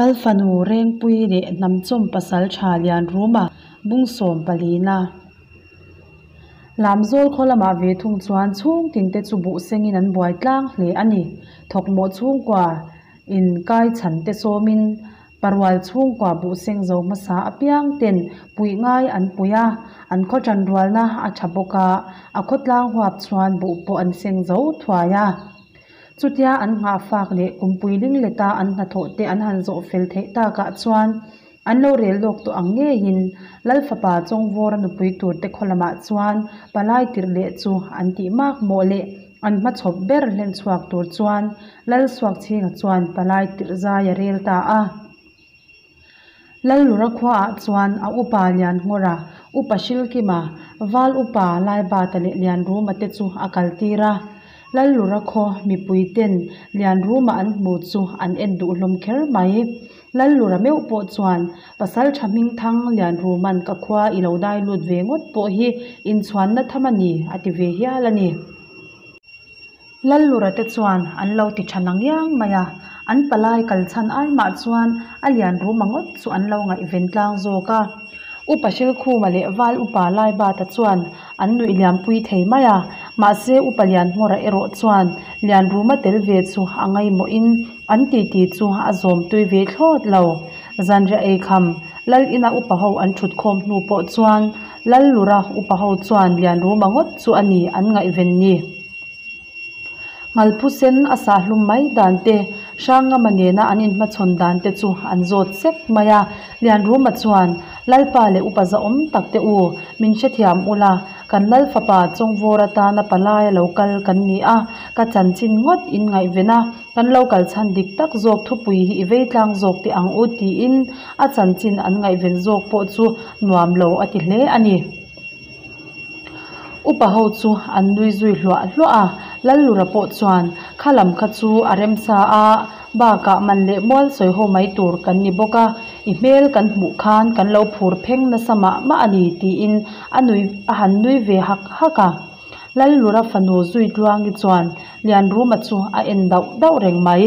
Lalfanu Rengpui leh Hnamchawm Pasaltha Lianruma bung sawm palina. Lamzawl khaw lamah ve thung chuan chhung tin te chu buh sengin an buai tlang hle a ni. Thawkmawh chhungkua in kai chhan te sawmin Parual chhungkua buh seng zo hmasa apiang ten puih ngai an pui a, an khaw tanrualna a tha bawk a, a khawtlang huap chuan buh pawh an seng zo thuai a. Chutia an nghahfak leh kumpui ling leta an hnathawh te an han zawh fel theih takah chuan an lo rel lawk tawh ang ngeiin Lalfapa Chawngvawra nupui tur te khaw lamah chuan palai tirh leh chu an tih mak mawh leh an hmachhawp ber hlen chhuak tur chuan Lalsuakchhinga chuan palai tirh zai a rel ta a. Lallura khuaah chuan a upa Lianngawra, Upa Hrilkima, Val Upa Laibata leh Lianruma te chu a kaltir a. Lallura khaw mipuiten Lianruma an hmu chu an en duh hlawm kher mai. Lallura meuh pawh chuan Pasaltha Hmingthang Lianruma'n ka khua i lo dai lut ve ngawt pawh hi inchhuanna tham a ni a ti ve hial a ni. Lallura te chuan an lo ti tha nangiang mai a, an palai kal chhan ai mah chuan a lian ruma ngawt chu an lo ngaihven tlang zawk a. Upa Hrilkhuma leh Val Upa Laibata chuan an nuih liampui thei mai a, mahse Upa Lianhmawra erawh chuan lian ruma tel ve chu a ngaimawhin an titi chu a zawm tui ve thlawt lo. Zanriah eikham Lal ina upa ho an thut khawm hnu pawh chuan Lallura upa ho chuan Lianruma ngawt chu a ni an ngaihven ni. Ngalphusen a sahhlum mai dan te, Hrangngama nena an inhmachhawn dan te chu an zawt sek mai a. Lianruma chuan Lalpa leh upa zahawm tak te u, min hrethiam ula, Kan Lal fapa Chawngvawr atana palai a lo kal kan ni a, ka chanchin ngawt in ngaihven a, kan lo kal chhan dik tak zawk thupui hi i vei tlang zawk teh ang u tiin a chanchin an ngaihven zawk pawh chu nuam lo a ti hle a ni. Upa ho chu an nui zui hluah hluah a, Lallura pawh chuan kha lam kha chu a remsa a, bakah man leh mual sawi ho mai tur kan ni bawk a, I hmel kan hmuh khan kan lo phur pheng nasa mah mah a ni tiin a nui a han nui ve hak hak a. Lallura fanu zui tluangi chuan Lianruma chu a en dauh dauh reng mai.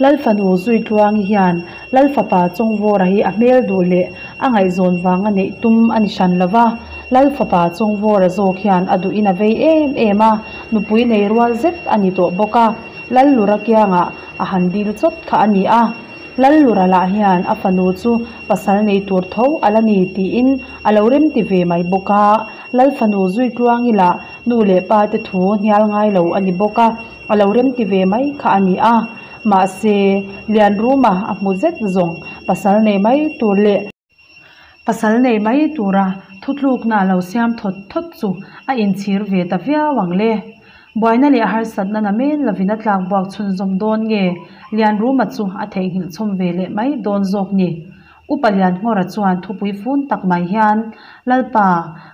Lalfanu zui tluangi hian Lalfapa Chawngvawra hi a hmel duh leh a ngaihzawn vanga neih tum a ni hran lo va, Lalfapa Chawngvawra zawk hian a duhin a vei em em a, nupui nei rual zet a ni tawh bawk a. Lallura kiangah a han dil chawt kha a ni a. Lallura lah hian a fanu chu pasal nei tur tho a la ni tiin a lo remti ve mai bawk a. Lal fanu zui tluangi lah nu leh pa te thu hnial ngai lo a ni bawk a, a lo remti ve mai kha a ni a. Mahse, Lianruma a hmu zet zawng pasal nei mai tur leh. Pasal nei mai tura thutlukna a lo siam thawt thawt chu a inchhir ve ta viau ang le. Buaina leh harsatna na men lovin a tlak buak chhunzawm dawn nge Lianruma chu a theihnghilh chhawm ve leh mai dawn zawk ni. Upa Lianhngawra chuan thupui fun tak mai hian, Lalpa,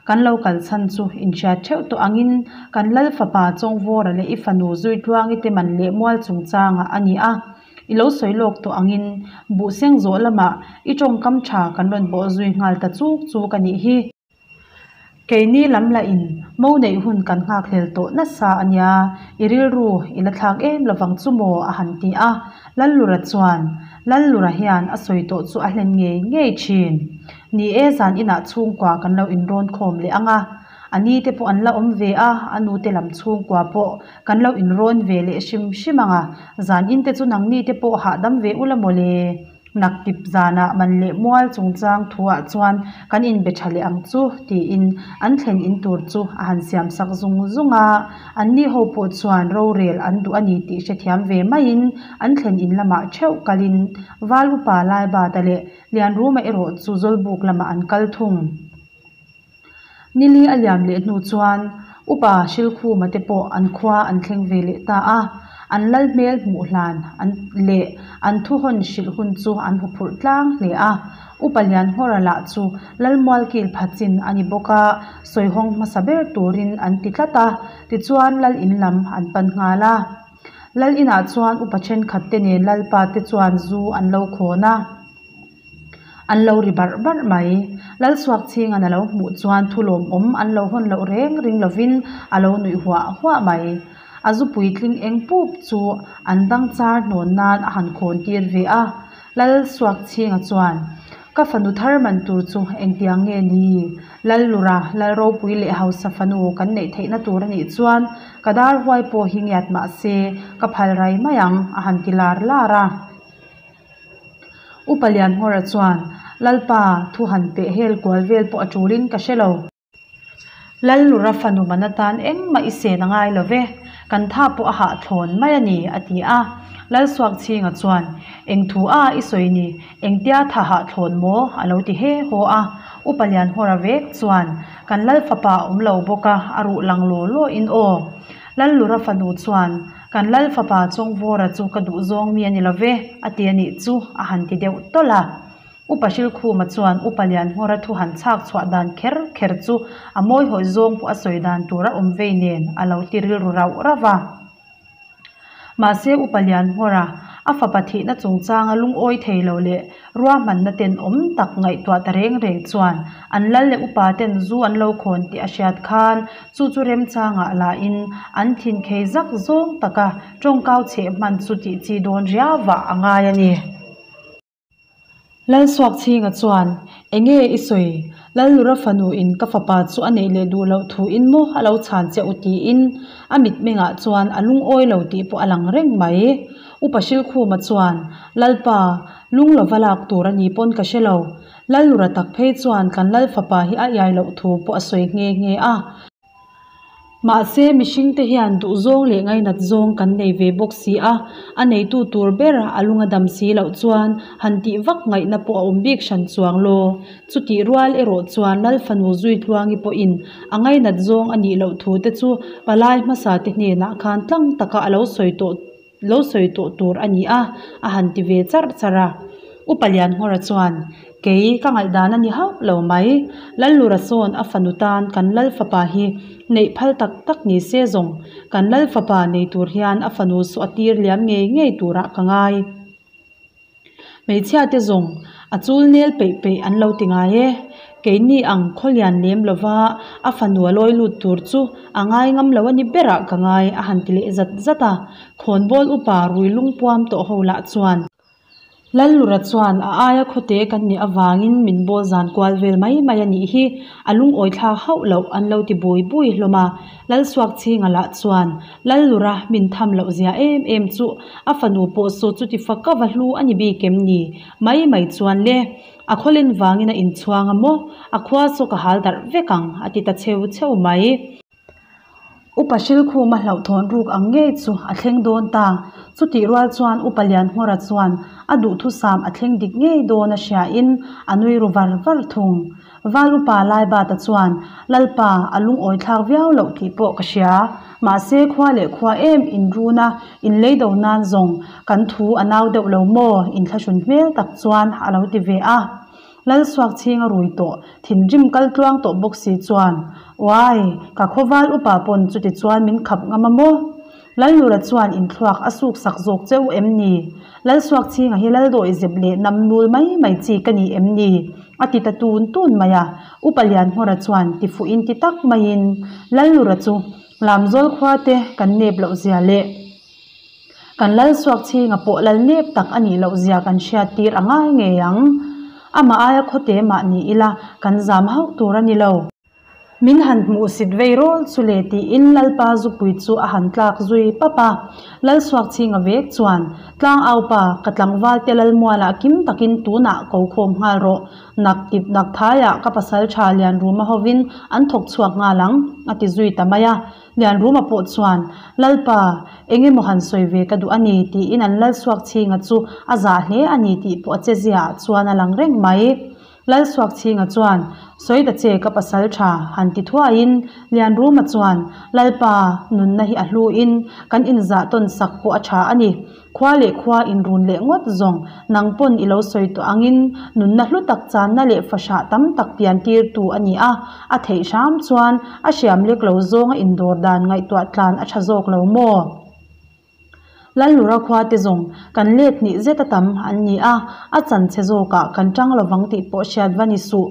kan lo kal chhan chu inhriat theuh tawh angin kan Lal fapa Chawngvawra leh i fanu Zuitluangi te man leh mual chungchangah a ni a. I lo sawi lawk tawh angin buh seng zawh lamah i tawngkam tha kan rawn bawh zui nghal ta chuk chuk a nih hi. Keini lam lah in mo neih hun kan nghak hlel tawh nasa a nia, i rilru i la thlak em lovang chu maw a han ti a. Lallura chuan, Lallura hian a sawi tawh chu a hlen ngei ngei thin. Ni e zan inah chhungkua kan lo inrawn khawm leh ang a. A ni te pawh an la awm ve a, a nu te lam chhungkua pawh kan lo inrawn ve leh hrim hrim ang a, zan in te chu nangni te pawh hahdam ve ula mawle. Naktip zanah man leh mual chungchang thuah chuan kan inbe tha leh ang chu tiin an thlen in tur chu a han siam sak zung zung a, anni ho pawh chuan rorel an duh a ni tih hrethiam ve maiin an thlen in lamah theuh kalin Val upa Laibata leh Lianruma erawh chu Zawlbuk lamah an kal thung. Nili a liam leh hnu chuan Upa Hrilkhuma te pawh an khua an thleng ve leh ta a, an lal hmel hmuh hlan an leh an thu hawn hrilh hun chu an huphurh tlang hle a. Upa Lianhngawra lah chu Lalmual kil pha chin a ni bawk a, sawihawng hmasa ber turin an ti tlat a, tichuan Lal in lam an pan nghal a. Lal inah chuan upa thenkhat te nen Lalpa te chuan zu an lo khawn a. An lo ri barh barh mai. Lalsuakchhinga'n a lo hmuh chuan thu lawmawm an lo hawn loh reng ring lovin a lo nuih huah huah mai. A zu puitling eng pup chu an dang char hnawn nan a han khawn tir ve a. Lal Suakchhinga chuan, Ka fanu thar man tur chu engtiang nge ni? Lallura, Lal ropui leh hausa fanu kan neih theihna tur a nih chuan ka dar huai pawh hi ngiat mah se ka phal rai mai ang, a han ti lar lar a. Upa Lianhawra chuan, Lalpa, thu han peh hel kual vel pawh a tulin ka hre lo. Lallura fanu man atan engmah i sen a ngai lo ve, kan tha pawh a hahthlawn mai a ni, a ti a. Lalsuakchhinga chuan, Eng thu a i sawi ni, engtia tha hahthlawn maw? a lo ti he haw a. Upa Lianhawra vek chuan, Kan Lal fapa a awm lo bawk a, a ruh lang law law in aw. Lallura fanu chuan, Kan Lal fapa Chawngvawra chu ka duhzawng mi a ni lo ve, a ti a nih chu, a han ti deuh tawlh a. Upa Hrilkhuma chuan Upa Lianhmawra thu han chhak chhuah dan kher kher chu a mawi hawi zawng pawh a sawi dan tur a awm vei nen a lo ti rilru rauh rauh a. Mahse Upa Lianhmawra a fapa thihna chungchanga lungawi thei lo leh ruahmanna ten awm tak ngaihtuah ta reng reng chuan an lal leh upa ten zu an lo khawn tih a hriat khan chu chu remchangah lahin an thinkhei zak zawng taka tawngkau chheh hman chu tih chi dawn riauah a ngai a ni. Lalsuakchhinga chuan, Enge i sawi? Lallura fanu in ka fapa chu a neih leh duh loh thu in maw a lo chhan che u tiin a mitmengah chuan a lungawi lo tih pawh a lang reng mai. Upa Hrilkhuma chuan, Lalpa, lung lova lak tur a ni pawn ka hre lo. Lallura tak phei chuan kan Lal fapa hi a iai loh thu pawh a sawi nghe nghe a. Mahse, mihringte hian duhzawng leh ngainat zawng kan nei ve bawk si a, a neitu tur ber a lung a dam si loh chuan han tih vak ngaihna pawh a awm bik hran chuang law. Chutih rual erawh chuan Lal fanu Zuitluangi pawhin a ngainat zawng a nih loh thu te chu palai hmasa te hnenah khan tlang taka a lo sawi tawh lo sawi tawh tur a ni a, a han ti ve charh charh a. Upa Lianhmawra chuan, Kei ka ngaihdan a ni hauh lo mai. Lallura sawn a fanu tan kan Lal fapa hi neih phal tak tak ni se zawng, kan Lal fapa nei tur hian a fanu saw a tir liam ngei ngei turah ka ngai. Hmeichhia te zawng a chul nel peih peih an lo ti ngai e. Keini ang khaw lian lem lova a fanu a lawi lut tur chu a ngai ngam lo a ni berah ka ngai a han ti leh zat zat a. Khawnbawl upa rui lungpuam tawh ho lah chuan. Lallura chuan a aia khawte kan nih avangin min bawl zan kual vel mai mai a nih hi, a lungawi thlak hauh loh an lo ti bui bui hlawm a. Lalsuakchhinga lah chuan Lallura min tham loh zia em em chu a fanu pawh saw chuti fak a va hlu a ni bik em ni? Mai mai chuan le, a khawlen vangin a inchhuang a maw? A khua saw ka hal darh vek ang a ti ta cheu cheu mai. Upa Hrilkhuma hlauhthawn ruk ang ngei chu a thleng dawn ta. Chutih rual chuan Upa Lianhmawra chuan a duhthusam a thleng dik ngei dawn a hriain a nui ru var var thung. Val upa Laibata chuan, Lalpa, a lungawi thlak viau loh tih pawh ka hria. Mahse, khua leh khua em inrun a, inlei do nan zawng kan thu a nau deuh lo maw? Inthlahrun hmel tak chuan a lo ti ve a. Lalsuakchhinga rui tawh, thinrim kal tluang tawh bawk si chuan, Uai, ka khaw val upa pawn chuti chuan min khap ngam a maw? Lallura chuan inthluak a suk sak zawk che u em ni? Lalsuakchhinga hi Laldawi zep leh nam nul mai mai chi ka ni em ni? A ti ta tun tun mai a. Upa Lianhmawra chuan ti fuh in ti tak maiin Lallura chu Lamzawl khua te kan nep loh zia leh kan Lalsuakchhinga pawh lal nep tak a nih loh zia kan hriat tir a ngai ngei ang. Amah aia khawte mah ni ila kan zam hauh tur a ni lo. Min han hmuhsit vei rawl chu le tiin Lalpa zupui chu a han tlak zui pap a. Lalsuakchhinga vek chuan, Tlangaupa, ka tlangval te Lalmualah kim takin tunah ko khawm nghal rawh. Nak tip nak thaiah ka pasal tha Lianruma hovin an thawk chhuak nghal ang, a ti zui ta mai a. Lianruma pawh chuan, Lalpa, eng emaw han sawi ve ka duh a ni, tiin an Lalsuakchhinga chu a zah hle a ni tih pawh a che ziaah chuan a lang reng mai. Lalsuakchhinga chuan, Sawi ta che ka pasal tha, han ti thuaiin Lianruma chuan, Lalpa, nunna hi a hluin kan inzah tawn sak pawh a tha a ni. Khua leh khua inrun leh ngawt zawng, nang pawn i lo sawi tawh angin nunna hlu tak channa leh fahrah tam tak pian tirtu a ni a, a theih hram chuan a hriam lek lo zawnga indawr dan ngaihtuah tlan a tha zawk lo maw? Lallura khua te zawng kan let hnih zet a tam an ni a, a chan chhe zawkah kan tang lovang tih pawh hriat va ni suh.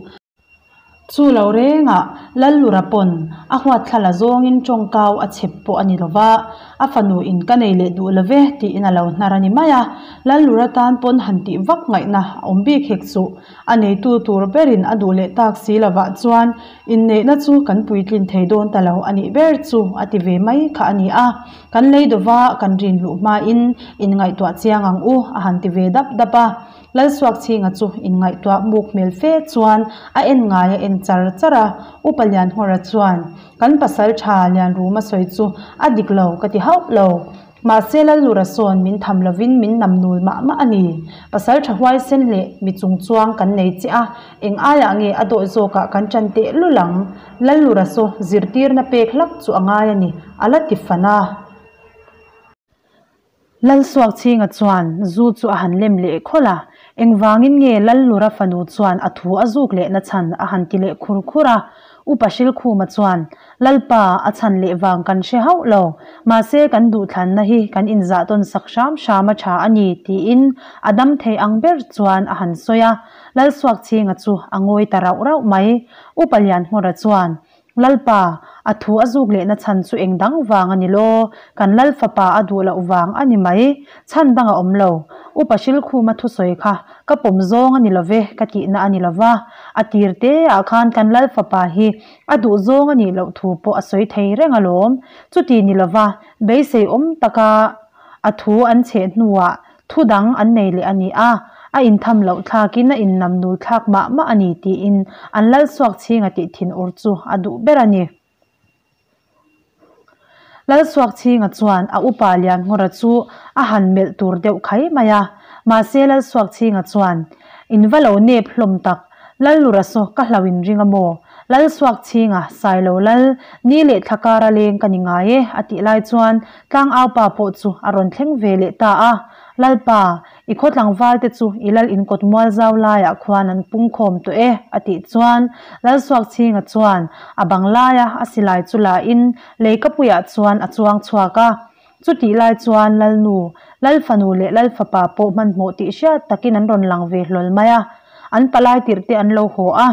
Chu lo rengah Lallura pawn a huatthla la zawngin tawngkau a chhep pawh a ni lo va, a fanu in ka nei leh duh lo ve tiin a lo hnar a ni mai a. Lallura tan pawn han tih vak ngaihna a awm bik hek chuh. A neitu tur berin a duh leh tak si lovah chuan inneihna chu kan puitlin thei dawn ta lo a nih ber chu a ti ve mai kha a ni a. Kan lei dawva kan rin luh hmain inngaihtuah chiang ang u a han ti ve dap dap a. Lalsuakchhinga chu inngaihtuah muk hmel fe chuan a en ngai a en char char a, Upa Lianhawra chuan, Kan pasal tha Lianruma sawi chu a dik lo ka ti hauh lo. Mahse Lallura sawn min tham lovin min nam nul mah mah a ni. Pasal tha huaisen leh mi chung chuang kan nei che a, eng aiah nge a dawih zawkah kan ṭan teh lul ang? Lallura saw zirtirna pek hlak chu a ngai a ni, a la ti fan a. Lalsuakchhinga chuan zu chu a han lem leh khawlh a, engvangin nge Lallura fanu chuan a thu a zuk leh na chhan a han ti leh khur khur a. Upa Hrilkhuma chuan, Lalpa, a chhan leh vang kan hre hauh lo, mahse kan duhthlanna hi kan inzah tawn sak hram hram a tha a ni, tiin a dam thei ang ber chuan a han sawi a. Lalsuakchhinga chu a ngawi ta rauh rauh mai. Upa Lianhmawra chuan, Lalpa, a thu a zuk lehna chhan chu eng dang vang a ni law, kan Lal fapa a duh loh vang a ni mai, chhan dang a awm lo. Upa Hrilkhuma thusawi kha ka pawm zawng a ni lo ve ka tihna a ni lo va, a tir te ah khan kan Lal fapa hi a duh zawng a nih loh thu pawh a sawi thei reng alawm. Chuti ni lo va, beisei awm taka a thu an chheh hnuah Thu dang an nei leh a ni a, a intham loh thlakin a innam nul thlak mah mah a ni tiin an lal suak chhinga tih thin ur chu a duh ber a ni. Lal suak chhinga chuan a upa Lianngawra chu a han melh tur deuh khai mai a, mahse lal suak chhinga chuan, In va lo nep hlawm tak, Lallura saw ka hlau in ring a maw? Lal suak chhinga Sailo lal, ni leh thla kara leng ka ni ngai e a tih lai chuan Tlangaupa pawh chu a rawn thleng ve leh ta a, Lalpa, i khaw tlangval te chu i lal inkawt mual zau laiah khuan an pung khawm tawh e, a tih chuan Lalsuakchhinga chuan a bang laia a silai chu la in leikapuiah chuan a chuang chhuak a. Chutih lai chuan Lalnu, Lalfanu leh Lalfapa pawh hmanhmawh tih hriat takin an rawn lang ve hlawl mai a, an palai tirh te an lo haw a.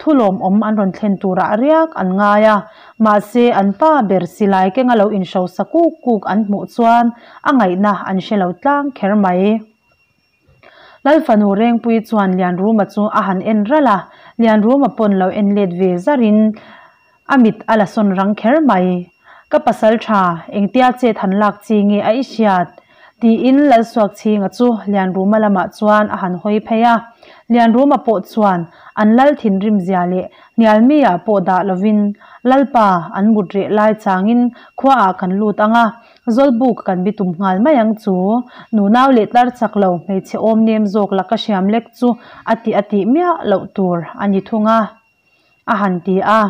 Thu lawmawm an rawn thlen turah riak an ngai a, mahse an pa ber silai kenga lo inhrosa kuk kuk an hmuh chuan a ngaihna an hre lo tlang kher mai. Lalfanu Rengpui chuan Lianruma chu a han en ralh a, Lianruma pawn lo en let ve zarin a mit a la sawn rang kher mai. Ka pasal tha, engtia chet han lak chi nge a i hriat? Tiin Lalsuakchhinga chu Lianruma lamah chuan a han hawi phei a. Lianruma pawh chuan an lal thinrim zia leh hnialmi-ah pawh dah lovin, Lalpa, an mut reh lai changin khuaah kan lut ang a, Zawlbuk kan bitum nghal mai ang chu. Nunau leh tlar chak lo hmeichhe awm nem zawk laka hriam lek chu a tih a tih miah loh tur a ni thung a, a han ti a.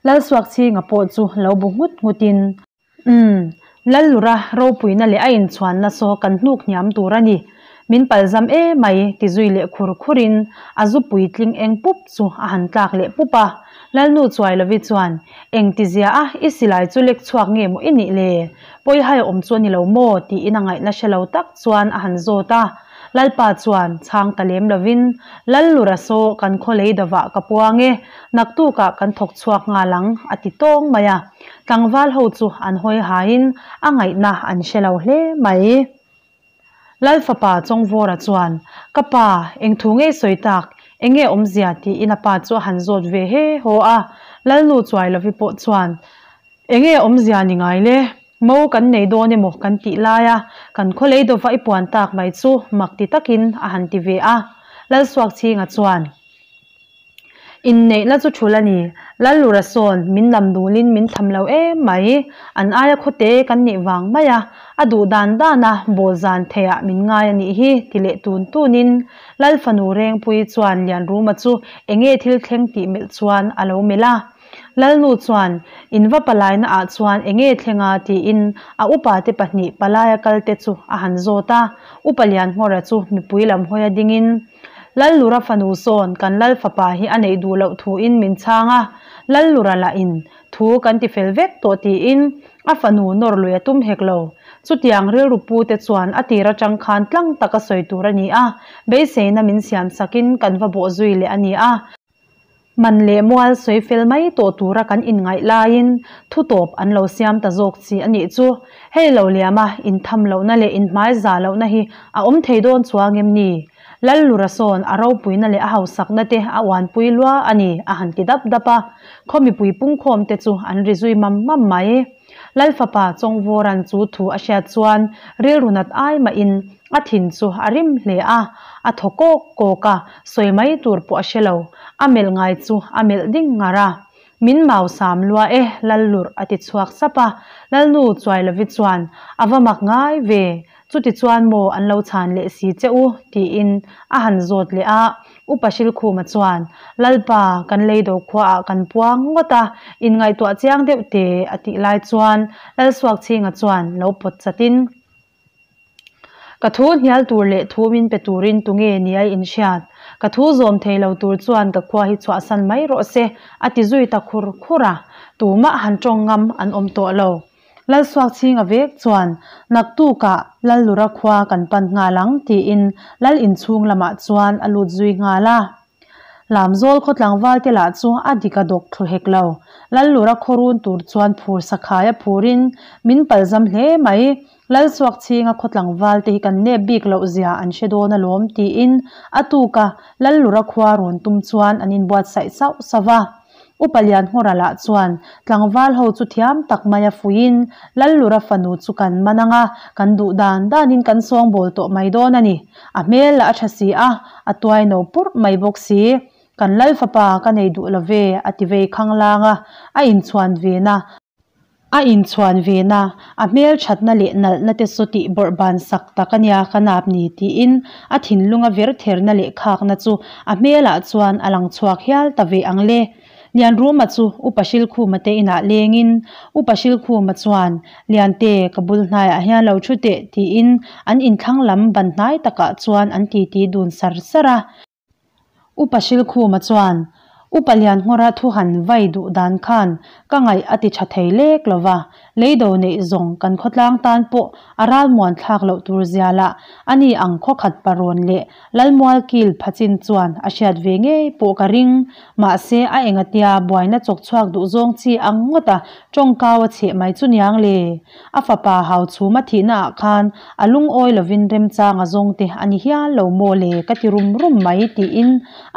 Lalsuakchhinga pawh chu lo bu nghut nghutin, Umm, Lallura ropuina leh a inchhuanna saw kan hnuk hniam tur a ni. Min palzam e mai ti zui leh khur khurin a zu puitling eng pup chu a han tlak leh pup a. Lalnu Chuailovi chuan, Eng ti zia a, i silai chu lek chhuak nge maw i nih le? Pawihai awm chu a ni lo maw? tiin a ngaihna hre lo tak chuan a han zawt a. Lalpa chuan chhang ta lem lovin, Lallura saw kan khaw lei dovah ka puang e, naktukah kan thawk chhuak nghal ang, a ti tawng mai a. Tlangval ho chu an hawi haiin a ngaihna an hre lo hle mai. Lal fapa Chawngvawra chuan, Ka pa, eng thu ngei sawi tak, eng nge awmzia? tiin a pa chu a han zawt ve he haw a. Lalnu Chuailovi pawh chuan, Eng nge awmzia ni ngai le? Mo kan nei dawn emaw kan tih laia kan khaw lei dawva i puan tak mai chu mak ti takin a han ti ve a. Lalsuakchhinga chuan, Inneihna chu thul a ni. Lallura sawn min lam dulin min tham lo em mai. An aia khawte kan nih vang mai a, a duh dan dana bawl zan theiah min ngai a nih hi ti leh tun tunin Lal fanu Rengpuii chuan Lianruma chu enge thil thleng tih melh chuan a lo melh a. Lalnu chuan, In va palaina ah chuan enge thleng a? tiin a upa te pahnih palaia kal te chu a han zawt a. Upa Lianhmawra chu mipui lam hawia dingin, Lallura fanu sawn kan Lal fapa hi a neih duh loh thuin min chhang a, Lallura lah in thu kan ti fel vek tawh tiin a fanu nawr lui a tum hek lo. Chutiang rilru pu te chuan a tir atang khan tlang taka sawi tur a ni a, beiseina min siam sakin kan va bawh zui leh a ni a. Man leh mual sawi fel mai tawh tura kan inngaih laiin thu tawp an lo siam ta zawk chi a nih chu. Hei lo liama intham lohna leh inhmai zah lohna hi a awm thei dawn chuang em ni? Lallura sawn a ropuina leh a hausakna te a uanpui lua a ni a han ti dap dap a, khaw mipui pungkhawm te chu an ri zui mam mam mai. Lal fapa Chawngvawra'n chu thu a hriat chuan rilru nat ai mahin a thin chu a rim hle a, a thaw kawk kawk a, sawi mai tur pawh a hre lo. A melh ngai chu a melh ding ngar a. Min mau sam lua e, Lallurh a ti chhuak sap a. Lalnu Chuailovi chuan, A va mak ngai ve, chuti chuan maw an lo chhan leh si che u? tiin a han zawt leh a. Upa Hrilkhuma chuan, Lalpa, kan leido khuaah kan puang ngawt a, inngaihtuah chiang deuh teh a tih lai chuan Lalsuakchhinga chuan lo pawt chatin, Ka thu hnial tur leh thu min pe turin tunge nia i inhriat? Ka thu zawm thei lo tur chuan ka khua hi chhuahsan mai rawh se, a ti zui ta khur khur a. Tumah han tawng ngam an awm tawh lo. Lalsuakchhinga vek chuan, Naktukah Lallura khua kan pan nghal ang, tiin Lal inchhung lamah chuan a lut zui nghal a. Lamzawl khaw tlangval te lah chu a dik a dawk thlu hek lo. Lallura khaw run tur chuan phur sakhai a phurin min palzam hle mai. Lalsuakchhinga khaw tlangval te hi kan nep bik loh zia an hre dawn alawm tiin a tuka Lallura khua rawn tum chuan an inbuatsaih sauh sauh va. Upa Lianhmawra lah chuan tlangval ho chu thiam tak maia fuiin Lallura fanu chu kan man ang a, kan duh dan danin kan sawngbawl tawh mai dawn a ni. A hmel lah a tha si a, a tuai no purh mai bawk si. Kan Lal fapa ka nei duh lo ve, a ti vei khanglang a, a inchhuan ve na. A inchhuan ve na, a hmel thatna leh nalhna te saw tih bawrh ban sak tak a nia ka nap ni tiin a thinlunga ver therna leh khakna chu a hmelah chuan a lang chhuak hial ta ve ang le. Lianruma chu Upa Hrilkhuma te inah lengin Upa Hrilkhuma chuan, Liante, ka bul hnaiah hian lo thu teh tiin an inthlang lam ban hnai takah chuan an titi dun sar sar a. Upa Hrilkhuma chuan, Upa Lianhmawra thu han vai duh dan khan ka ngaih a ti tha thei lek lo va, leido neih zawng kan khawtlang tan pawh a ralmuan thlak loh tur zia lah a ni ang khawkhat parawn leh Lalmual kil phachin chuan a hriat ve ngei pawh ka ring. Mahse a engatia buaina chawk chhuak duh zawng chi ang ngawt a tawngkau a chheh mai chu niang le. A fapa Hauchhuma thihna ah khan a lungawi lovin remchang a zawng te a ni hial lo maw le ka ti rum rum mai tiin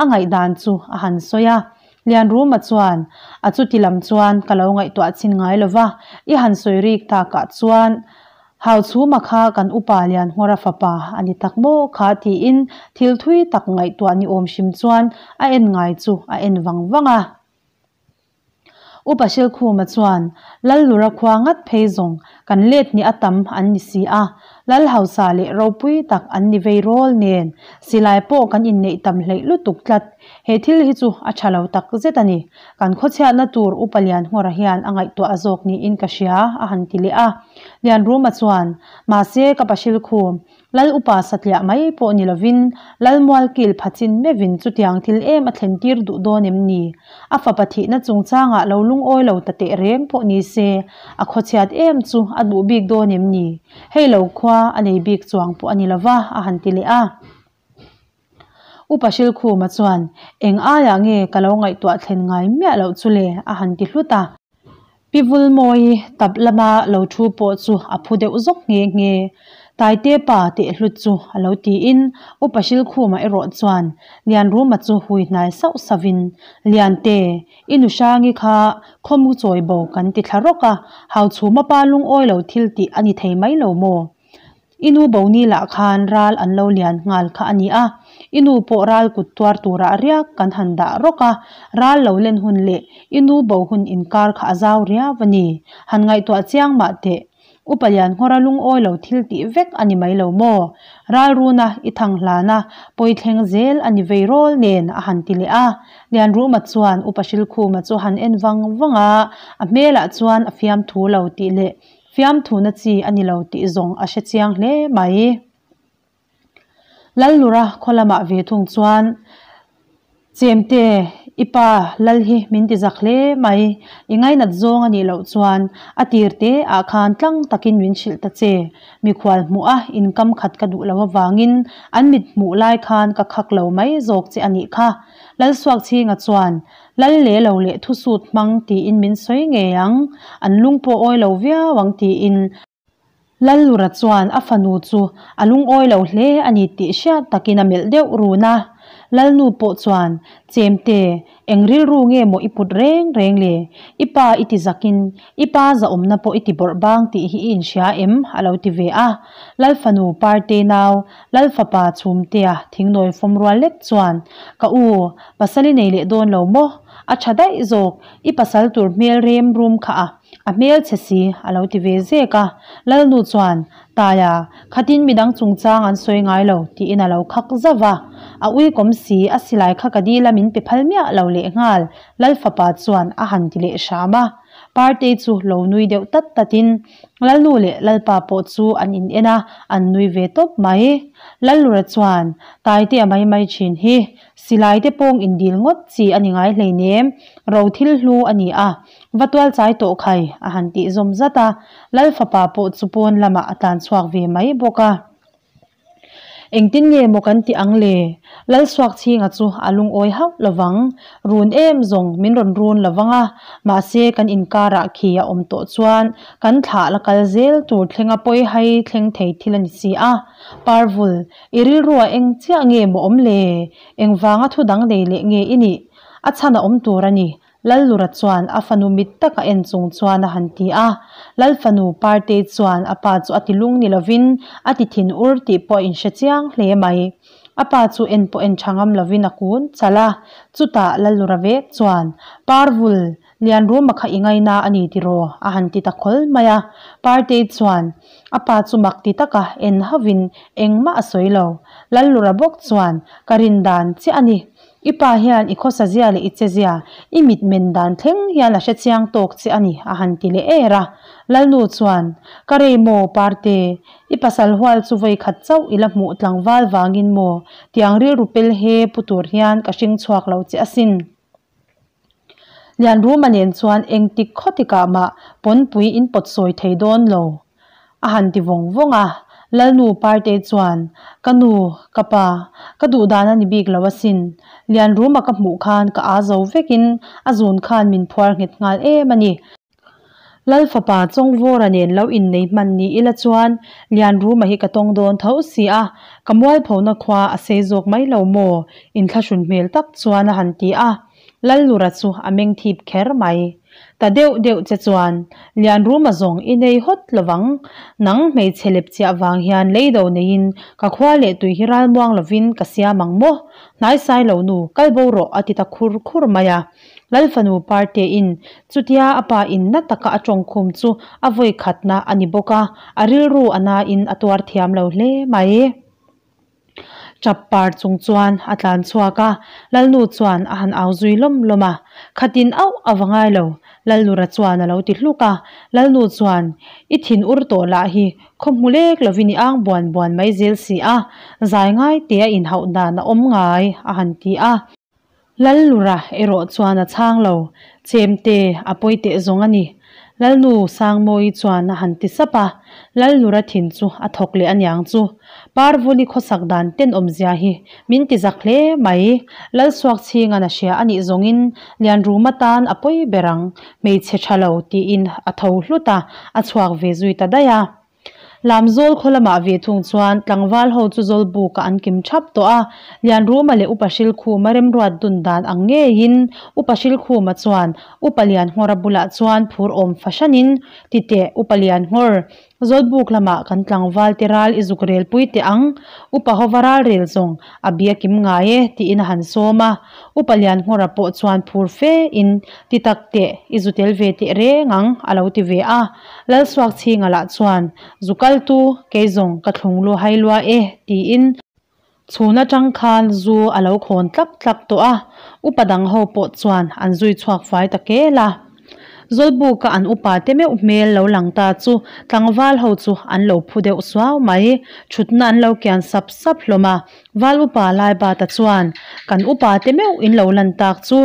a ngaihdan chu a han sawi a. Lianruma chuan, A chuti lam chuan ka lo ngaihtuah chin ngai lova, i han sawi rik takah chuan Hauchhuma kha kan upa Lianhmawra fapa a ni tak maw kha tiin thil thui tak ngaihtuah ni awm hrim chuan a en ngai chu a en vang vang a. Upa Hrilkhuma chuan, Lallura khua ngat phei zawng kan let ni a tam an ni si a, Lal hausa leh ropui tak an ni vei rawl nen, silai pawh kan inneih tam hleih lutuk tlat. He thil hi chu a tha lo tak zet a ni. Kan khawchhiatna tur Upa Lianhmawra hian a ngaihtuah zawk niin ka hria, a han ti leh a. Lianruma chuan, Mahse, ka pa Hrilkhum, Lal upa satliah mai pawh ni lovin Lal mualkil phachin meuhin chutiang thil em a thlen tir duh dawn em ni? A fapa thihna chungchangah lo lungawi lo ta teh reng pawh ni se, a khawchhiat em chu a duh bik dawn em ni? Hei lo khua a nei bik chuang pawh a ni lova, a han ti leh a. Upa Hrilkhuma chuan, Eng aiah nge ka lo ngaihtuah thlen ngai miah loh chu le? a han ti hlut a. Pi Vulmawi tap lama lo thu pawh chu a phu deuh zawk nghe nghe. Taite pa teh hlut chu a lo tiin Upa Hrilkhuma erawh chuan Lianruma chu hui hnai sauh sauhin, Liante, i nu Hrangi kha khawmu chawi bo kan ti thla rawk a, Hauchhuma pa lungawi lo thil tih a ni thei mai lo maw? I nu Boni lah khan ral an lo lian nghal kha a ni a, i nu pawh ral kut tuar turah riak kan han dah rawk a, ral lo len hun leh i nu bo hun inkar kha a zau riau a ni. Han ngaihtuah chiang mah teh. Upa Lianhmawra lungawi lo thil tih vek a ni mai lo maw? Ral runa i thang hlana pawi thleng zel a ni vei rawl nen a han ti leh a. Lianruma chuan Upa Hrilkhuma chu han en vang vang a, a hmelah chuan a fiamthu lo tih leh Fiamthuna chi a ni lo tih zawng a hre chiang hle mai. Lallura khaw lamah ve thung chuan, Chemte, i pa Lal hi min ti zak hle mai. I ngainat zawng a nih loh chuan a tir te ah khan tlang takin min hrilh ta che. Mikhual hmuh a inkam khat ka duh lo avangin an mit hmuh lai khan ka khak lo mai zawk che a nih kha. Lalsuakchhinga chuan. Lal le lo leh thusut hmang tiin min sawi ngei ang, an lung pawh awi lo viau ang tiin Lallura chuan a fanu chu a lungawi lo hle a ni tih hriat takin a melh deuh run a. Lalnu pawh chuan, Chemte, eng rilru nge maw i put reng reng le? I pa i ti zakin i pa zahawmna pawh i ti bawrh bang tih hi i inhria em? a lo ti ve a. Lal fanu Parte nau, Lal fapa Chhumtea thingnawi fawm rual lek chuan, Ka u, pasal i nei leh dawn lo maw? A tha daih zawk, i pasal tur hmel rem rum kha a. A hmel chhe si, a lo ti ve zek a. Lalnu chuan, Taia, khatin midang chungchang an sawi ngai lo, tiin a lo khak zauh va. A uikawm si, a silai kha ka dil a min pe phal miah lo lehnghal, Lal fapa chuan a han ti leh hram a. Partei chu lo nui deuh tat tatin, Lalnu leh Lalpa pawh chu an in en a, an nui ve tawp mai. Lallura chuan, Taitea mai mai thin hi, Silai te pawng indil ngawt chi a ni ngai hleinem, ro thil hlu a ni a, va tual chai tawh khai a han tih zawm zat a, Lal fapa pawh chu pawn lamah a tlan chhuak ve mai bawk a. Engtin nge maw kan tih ang le? Lal suak chhinga chu a lungawi hauh lovang, run em zawng min rawn run lovang a, mahse kan inkarah khi a awm tawh chuan kan thlah la kal zel tur thlenga pawi hai thleng thei thil a ni si a, Parvul, I rilruah eng chiah nge maw awm le? Engvanga thu dang nei leh nge i nih? A chhan a awm tur a ni, Lallura chuan a fanu mit taka en chung chuan a han ti a. Lal fanu Partei chuan a pa chu a ti lung ni lovin a ti thin ur tih pawh a inhre chiang hle mai. A pa chu en pawh en tha ngam lovin a kun chalh a. Chutah Lallura vek chuan, Parvul, Lianruma kha i ngaina a ni tiraw? a han ti ta khawl mai a. Partei chuan a pa chu mak ti taka en hauhin engmah a sawi lo. Lallura bawk chuan, Ka rin dan chiah a ni. I pa hian i khawsa zia leh i che zia, i mit men dan thleng hian a hre chiang tawk che a ni, a han ti leh er a. Lalnu chuan, Ka rei maw, Parte? I pasal hual chu vawi khat chauh i la hmuh tlangval vangin maw? Tiang rilru pel he pu tur hian ka hring chhuak lo che asin. Lianruma nen chuan engtik khawtikah mah pawnpui in pawt sawi thei dawn lo a han ti vawng vawng a. Lalnu Partei chuan, Ka nu, ka pa, ka duh dan a ni bik lo asin. Lianruma ka hmuh khan ka aa zo vekin a zun khan min phuar nghet nghal em a ni. Lal fapa Chawngvawra nen lo innei hman ni ila chuan Lianruma hi ka tawng dawn tho si a, ka mualphona khua a sei zawk mai lo maw? Inthlahrun hmel tak chuan a han ti a, Lallura chu a meng thip kher mai. Ta deuh deuh che chuan Lianruma zawng i nei hawt lovang, nang hmeichhe lep chiah vang hian leido neiin ka khua leh tui hi ralmuang lovin ka siam ang maw? Hnaisai lo nu, kal bo rawh a ti ta khur khur mai a. Lalfanu Partein chutia a pa in na taka a tawngkhum chu a vawi khatna a ni bawk a, a rilru a nain a tuar thiam lo hle mai. Tap par chung chuan a tlan chhuak a, Lalnu chuan a han au zui lawm lawm a, Khatin auh a va ngai lo, Lallura chuan a lo ti hluk a, Lalnu chuan, I thin ur tawh lah hi khaw hmu lek lovin i ang buan buan mai zel si a, zai ngai tea inhauh dan a awm ngai, a han ti a. Lallura erawh chuan a chhang lo, Chemte, a pawi teh zawng a ni. Lalnu Sangmawii chuan a han ti sap a, Lallura thin chu a thawk leh aniang chu. Parvuli khawsak dan tenawmzia hi min ti zak hle mai. Lalsuakchhinga'n a hria a nih zawngin Lianruma tan a pawi ber ang, hmeichhe tha lo tiin a tho hlut a, a chhuak ve zui ta daih a. Lamzawl khaw lamah ve thung chuan tlangval ho chu Zawlbukah an kim thap tawh a, Lianruma leh Upa Hrilkhuma remruat dun dan ang ngeiin Upa Hrilkhuma chuan Upa Lianngawra bulah chuan phur awm fahranin, Titeh, Upa Lianngawr, Zawlbuk lamah kan tlangval te ral i zuk rel pui teh ang, Upa hova ral rel zawng a bia kim ngai e, tiin a han sawm a. Upa Lianngawra pawh chuan phur fe in, Ti tak teh, i zu tel ve teh reng ang, a lo ti ve a. Lalsuakchhinga lah chuan, Zu kal tu, kei zawng ka thlung lu hai lua e, tiin chhun atang khan zu a lo khawn tlak tlak tawh a, upa dang ho pawh chuan an zui chhuak fai ta kel a. Zawlbuka an upa te meuh hmel lo lang ta chu tlangval ho chu an lo phu deuh suau mai, thutna an lo kian sap sap hlawm a. Val upa Laibata chuan, Kan upa te meuh in lo lan tak chu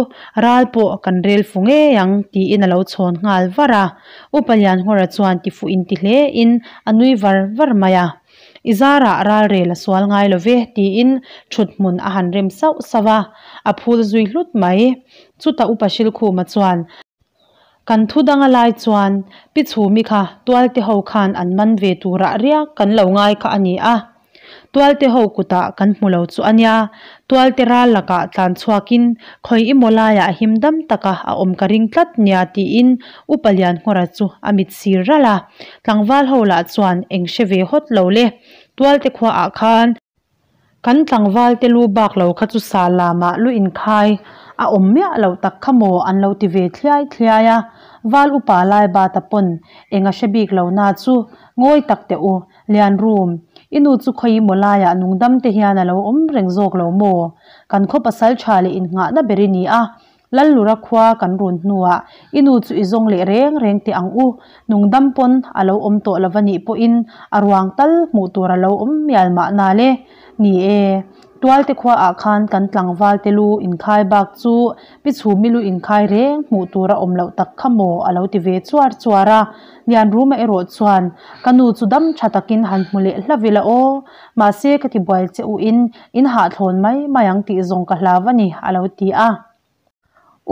ral pawh kan rel fu ngei ang, tiin a lo chhawn nghal var a. Upa Lianngawra chuan tifuh inti hle in a nui var var mai a. I zarah ralrel a sual ngai lo ve, tiin thuthmun a han rem sauh sauh a, a phul zui hlut mai. Chutah Upa Hrilkhuma chuan, Kan thu dang a lai chuan Pi Chhumi kha Tualte ho khan an man ve turah riak kan lo ngai kha a ni a. Tualte ho kutah kan hmu lo chu a nia. Tualte ral lakah tlan chhuakin khawi emaw laiah him dam taka a awm ka ring tlat nia tiin Upa Lianhngawra chu a mit sir ralh a. Tlangval ho lah chuan eng hre ve hawt lo le. Tualte khuaah khan Kan tlangval te lu bak lo kha chu sa lamah lu inkhai a awm miah loh tak kha maw an lo ti ve thliai thliai a, Val upa lai bata pawn eng a hre bik lo na chu ngawi tak teh u, Lianrum, i nu chu khawi maw laiah nungdam te hian a lo awm reng zawk lo maw? Kan khaw pasal tha leh innghahna ber i ni a, Lallura khua kan run hnuah i nu chu i zawng leh reng reng teh ang u, nungdam pawn a lo awm tawh lo va nih pawhin a ruang tal hmuh tur a lo awm mial mahna le. Ni e, Tualte khuaah khan kan tlangval te lu inkhai bak chu Pi Chhumi lu inkhai reng hmuh tur a awm loh tak kha maw a lo ti ve chuar chuar a. Lianruma erawh chuan ka nu chu dam tha takin han hmu leh hla vila aw, mahse ka ti buai che u in In hahthlawn mai mai ang tih zawng ka hlau a ni, a lo ti a.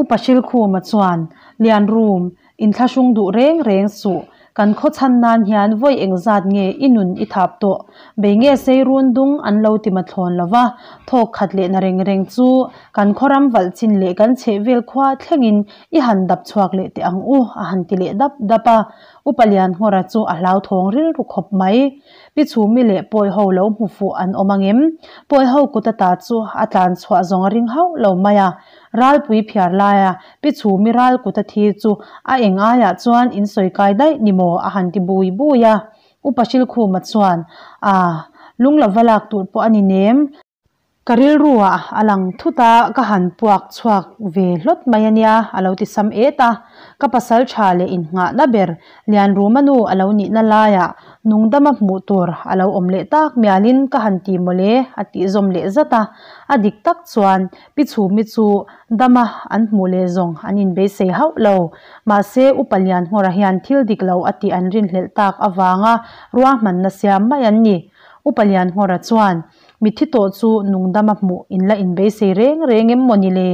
Upa Hrilkhuma chuan, Lianrum, inthlahrung duh reng reng suh. Kan khaw chhan nan hian vawi engzat nge i nun i thap tawh? Bei nge sei run dung an lo ti mathlawn lo va, thawk khat leh na reng reng chu kan khaw ram valh chin leh kan chheh vel khua thlengin i han dap chhuak leh teh ang u, a han ti leh dap dap a. Upa Lianngawra chu a hlauthawng rilru khawp mai. Pi Chhumi leh Pawi ho lo hmu fuh an awm angem? Pawi ho kut ata chu a tlan chhuah zawng a ring hauh lo mai a. Ralpui phiar laia Pi Chhumi ral kut a thi chu a eng aiah chuan in sawi kai daih ni maw a han ti bui bui a. Upa Hrilkhuma chuan, Aa, lung lova lak tur pawh a ni nem. Ka rilruah a lang thut a, ka han puak chhuak ve hlawt mai a nia, a lo ti sam et a. Ka pasal tha leh innghahna ber Lianruma nu a lo nihna laiah nungdama hmuh tur a lo awm leh tak mialin ka han ti mawle, a tih zawm leh zat a. A dik tak chuan Pi Chhumi chu dama an hmuh leh zawng an inbeisei hauh lo. Mahse, Upa Lianhngawra hian thil dik lo a tih an rinhlelh tak avanga ruahmanna siam mai an ni. Upa Lianhngawra chuan Mitthi tawh chu nungdama hmuh in la inbeisei reng reng em maw ni le?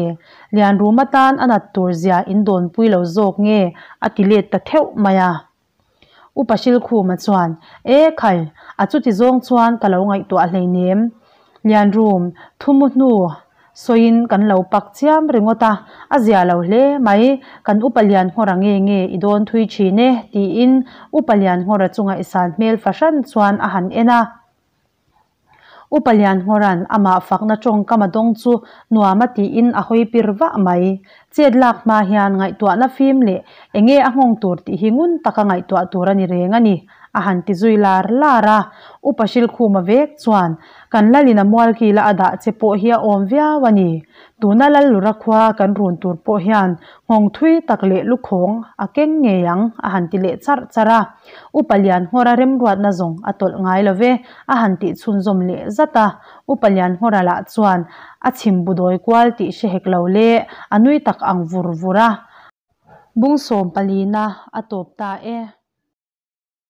Lianruma tan a nat tur zia in dawnpui lo zawk nge? a ti let ta theuh mai a. Upa Hrilkhuma chuan, E khai, a chuti zawng chuan ka lo ngaihtuah hleinem. Lianrum, thumu hnu Sawiin kan lo pak chiam ringawt a, a zia lo hle mai, kan Upa Lianngawra nge nge i dawn thui thin e, tiin Upa Lianngawra chu ngaihsan hmel fahran chuan a han en a. Upa Lianngawra'n amah fakna tawngkam a dawng chu nuam a tiin a hawi pir vah mai. Chet lak hma hian ngaihtuahna fim leh enge a nghawng tur tih hi ngun taka ngaihtuah tur a ni reng a ni, a han ti zui lar lar a. Upa Hrilkhuma vek chuan, Kan Lalin a mualkila a dah che pawh hi a awm viau a ni. Tuna Lallura khua kan run tur pawh hian nghawng thui tak leh lukhawng a keng ngei ang, a han ti leh charh charh a. Upa Lianngawra remruatna zawng a tawlh ngai lo ve, a han tih chhunzawm leh zat a. Upa Lianngawra lah chuan a chhim bu dawi kual tih hre hek lo le, a nui tak ang vur vur a. Bung sawm palina a tawp ta e.